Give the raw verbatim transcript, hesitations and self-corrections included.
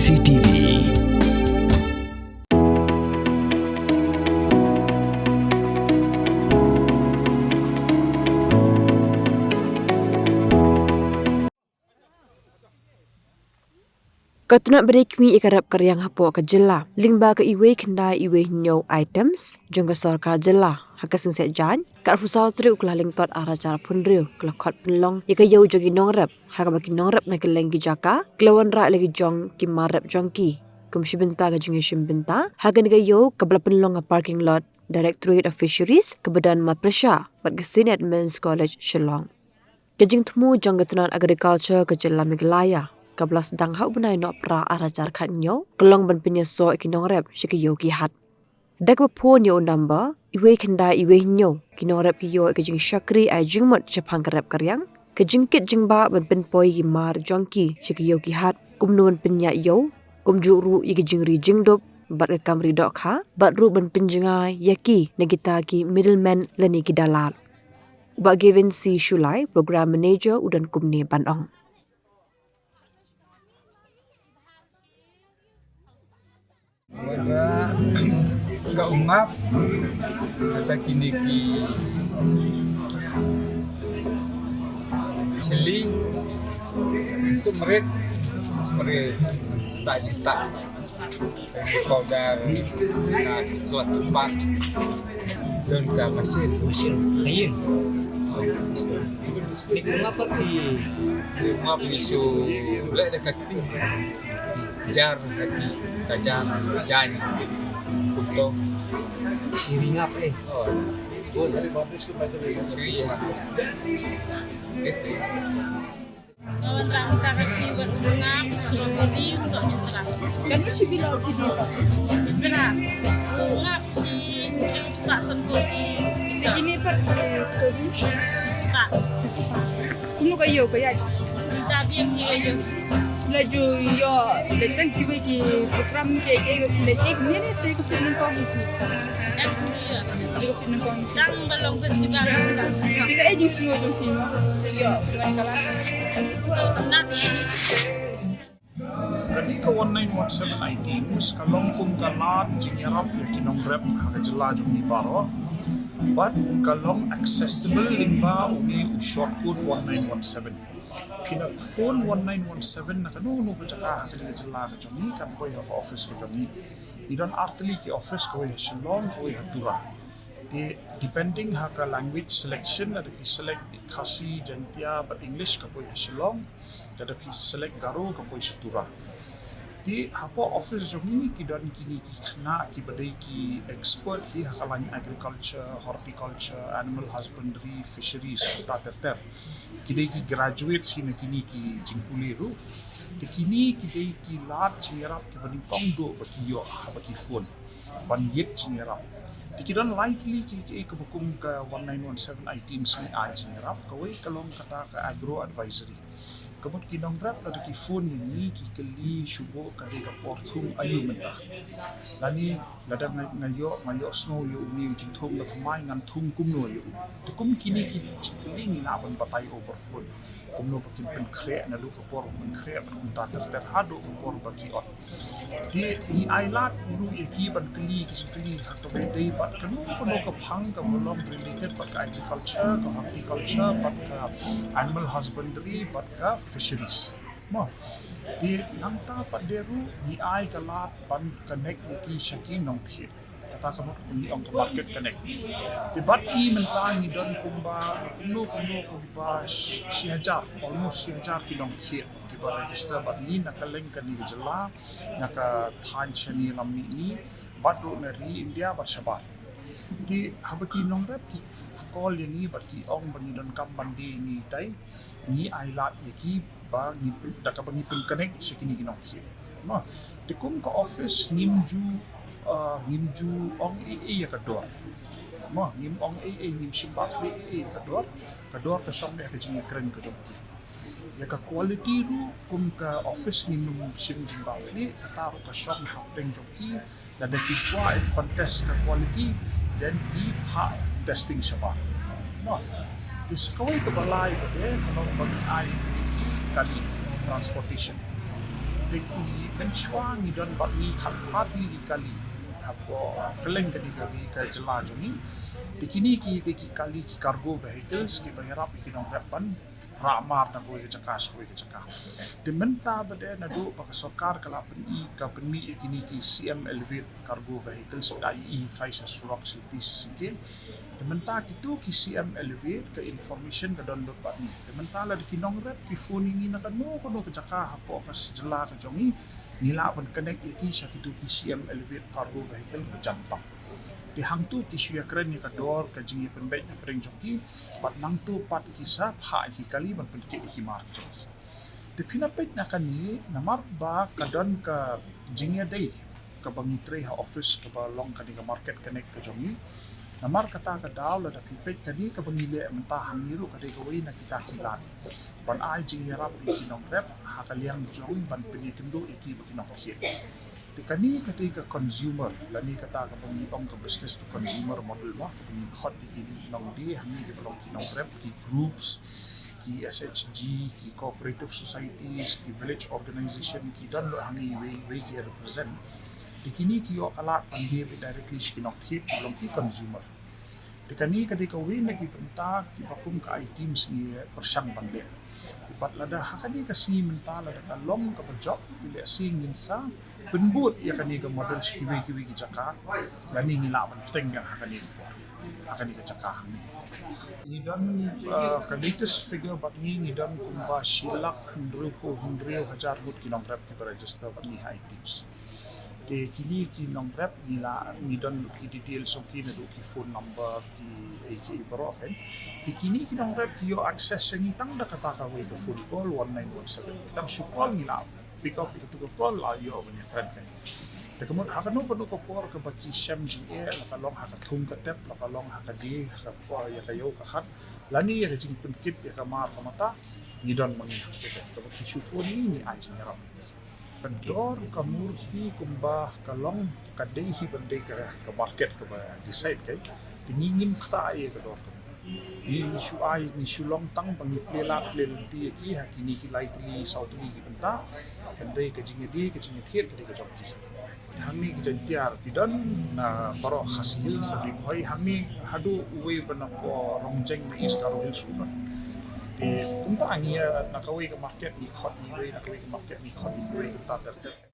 C T V. Ka tnat ba dei khmih ïa ka rep ka riang hapoh ka jylla lyngba ka iwei khyndai iwei hynñiew items jong ka sorkar jylla ha ka seng Saitjaiñ, ka arphew saw tarik u Kyllalyngkot arhajar arphew hynriew, ka la khot pynlong ïa ka ïew jong ki nongrep, ha kaba ki nongrep na kylleng ki jaka ki la wanrah ïa la ki jong ki mar rep jong ki kum shi bynta ka jingïashim bynta ha kane ka ïew kaba la pynlong ha parking lot Directorate of Fisheries kaba don marpyrshah bad ka Saint Edmund's College Shillong. Ka jingthmu jong ka tnat agriculture ka jylla Meghalaya kaba la sdang ha u bnai Nohprah arhajar khathynñiew ka long ban pynïasoh ïa ki nongrep sha ki ïew ki hat. Da kaba phone ïa u number iwei khyndai iwei hynñiew, ki nongrep ki ïoh ïa ka jingshakri ai jingmut shaphang ka rep ka riang, ka jingkit jingbah ban pynpoi ïa ki mar jong ki sha ki ïew ki hat, kumno ban pynïaid ïew, kumjuh ruh ïa ki jingri jingdup bad ka kam ri dohkha, bad ruh ban pynjngai ïa ki na kita ki middleman lane ki dalal. U Bah Gavin C Shullai, Program Manager, u don kumne ban ong. Ka ungap, kata kine ki chili, sumrit, sumrit, tak tak. Powder, ka klot pat. Don ka masin. Masin, lain. Ni ku ngapa ki? Ni ngap ni su lek da kati. Jar kati, kajar, jan. Kuto. Iri ngap eh. Oh. Boleh. Sui ya. Ete. Kawan rang ta ka si wan bunga, strawberry, so ni terang. Kan mesti bilang kita. Terang. Bunga si, terus pak sempurna. Ini pak, eh, strawberry. Sispa. Sispa. Kunu ka ïew ka ïaid. Kita biar dia ïew. Laju ïoh, leten kiwei ki program ki, ki, leten ki minit te ka sien nyngkong ki. Ka sien nyngkong. Dang ba long festival. Te kaei jingsngew jong phi mo? Ïoh, pynlong ka lad. So, tang na phi. Kane ka one nine one seven items ka long kum ka lad jingïarap ïa ki nongrep ha ka jylla jong ngi baroh. Bad ka long accessible lyngba une u short code one nine one seven. Phi na phone one nine one seven na kano kano ka jaka ha kane ka jylla ka jong ngi, kan poi ha ka office ka jong ngi. Ngi don artylli ki office, kawei ha Shillong, kawei ha Tura. Te depending ha ka language selection, lada phi select Khasi, Jaiñtia bad English, ka poi ha Shillong. Lada phi select Garo, ka poi sha Tura. Te hapoh office jong ngi ki don kine ki khynnah kiba dei ki expert hi ha ka lain agriculture, horticulture, animal husbandry, fisheries, kumta ter ter. Ki dei ki graduate hi na kine ki jingpule ruh. Te kine ki dei ki lad jingïarap kiba nyngkong duh ba ki ïoh haba ki phone ban ïit jingïarap. Te ki don lai tylli ki, ki, kiba kum ka one nine one seven items ngi ai jingïarap. Kawei ka long kata ka agro advisory. Ka mut ki nongrep lada ki phone ïa ngi ki kylli shu buh ka dei ka por thung aïu mynta. Lane lada nga, nga ïoh, nga ïohsngew ïa une u jingthung la thymmai, ngan thung kumno ïa u. Te kum kine ki jingkylli ngi lah ban batai over phone. Kumno ba kin pynkhreh naduh ka por ba pynkhreh bad kumta ter ter haduh ka por ba ki ot. Te ngi ai lad ruh ïa ki ban kylli ki jingkylli ha kaba ïadei bad kano kano ka phang kaba long related bad ka agriculture, ka horticulture, bad ka animal husbandry, bad ka fisheries. Mo. Te nangta pat de ruh ngi ai ka lad ban connect ïa ki sha ki nongthied. Kata ka mut ngi ong ka market connect. Te bad ngi mynta ngi don kumba kumno kumno kumba shi, shi hajar, almost shi hajar ki nongthied kiba register bad ngi na kylleng kane ka jylla, na ka thaiñ shane lam mihngi, bad ruh na ri India bad shabar. Te haba ki nongrep ki call ïa ngi bad ki ong ba ngi donkam ban die ïa ngi tai, ngi ai lad ïa ki ba ngi pyn, da kaba ngi pyn connect sha kine ki nongthied. Mo, te kum ka office ngim ju, ah, ngim ju ong ei ei ïa ka dor. Mo, ngim ong ei ei, ngim shim ba khlieh ei ei ïa ka dor. Ka dor ka shong ha ka jingïakren ka jong ki. Ïa ka quality ruh kum ka office ngim shim jingbakla, kata ruh ka shong hapdeng jong ki, lada ki kwah ban test ka quality, then ki phah testing shabar. Mo. Te sa kawei kaba lai pat de, ka long ba ngi ai kine ki kali, transportation. Te ki mynshuwa ngi don bad ngi khatphra tylli ki kali hapoh kylleng kane ka ri ka jylla jong ngi. Te kine ki dei ki kali ki cargo vehicles kiba ïarap ïa ki nongrep ban rah mar na kawei ka jaka sha kawei ka jaka. Te mynta ba dei naduh ba ka sorkar ka la pyni, ka pynmih ïa kine ki C M Elevate cargo vehicles, ba da i trai sha surok sha ti sha singke. Te mynta kito ki C M Elevate ka information ka don lut bad ngi. Te mynta lada ki nongrep ki phone ïa ngi na kano kano ka jaka hapoh ka jylla ka jong ngi, ngi lah ban connect ïa ki sha kito ki C M Elevate cargo vehicle ba jan tam. Te hangto ki shu ïakren ïa ka dor ka jingïapynbeit hapdeng jong ki, bad nangto pat ki sa phah ïa ki kali ban pynkit ïa ki mar ka jong ki. Te phin ïa peit na kane, namar ba ka don ka jingïadei kaba ngi trei ha office kaba long kane ka Market Connect ka jong ngi. Namar kata ka daw lada phi peit kane kaba ngi leh mynta hangne ruh ka dei kawei na kita ki lad ban ai jingïarap ïa ki nongrep ha ka liang jong ban pynïakynduh ïa ki ba ki nongthied. Te kane ka dei ka consumer, lane kata kaba ngi ong ka business to consumer model mo, kaba ngi khot ïa ki nongdie hangne kiba long ki nongrep, ki groups, ki S H G, ki cooperative societies, ki village organization, ki don lut hangne iwei iwei ki represent. Te kine ki ïoh ka lad ban die beit directly sha ki nongthied, ki long ki consumer. Te kane ka dei kawei na ki bynta kiba kum ka I-Teams ngi pyrshang ban leh. Bad lada ha kane ka sngi mynta lada ka long kaba jop, te lehse ngin sa pynbud ïa kane ka model sha kiwei kiwei ki jaka, lane ngi lah ban bteng biang ha kane ka por, ha kane ka jaka hangne. Ngi don, uh, ka latest figure bad ngi, ngi don kumba shi lak hynriewphew hynriew hajar ngut ki nongrep kiba register bad ngi ha I-Teams. Te kine ki nongrep ngi la, ngi don ki details jong ki, naduh ki phone number, ki, eh, ki baroh kan. Te kine ki nongrep ki ïoh access ïa ngi tang da kata kawei ka phone call one nine one seven. Tang shu call ngi la pick up ïa katu ka call, la ïoh ban ïakren kan. Te ka mut ha kano kano ka por kaba ki shem jingeh, la ka long ha ka thung ka tep, la ka long ha ka die, ha ka por ïa ka ïew ka hat, lane ïa ka jingpynkit ïa ka mar ka mata, ngi don ma ngi. Kaba ki shu phone ïa ngi, ngi ai jingïarap. Ka dor ka mur hi kumba ka long, ka dei hi ban dei ka, ka market kaba decide kai. Te ngi ngim ktah ïa ka dor ka mur. Ngi shu ai, ngi shu long tang ba ngi plie lad plie lynti ïa ki ha kine ki lai tylli saw tylli ki bynta. Hynrei ka jingïadie, ka jingïathied ka dei ka jong ki. Hangne ki jaiñtia ki don na baroh Khasi Hills, Ri Bhoi, hangne haduh uwei ba na Rongjeng na East Garo Hills ruh don. Te kumta ngi, eh, na kawei ka market ngi khot ïa iwei, na kawei ka market ngi khot ïa iwei, kumta ter ter.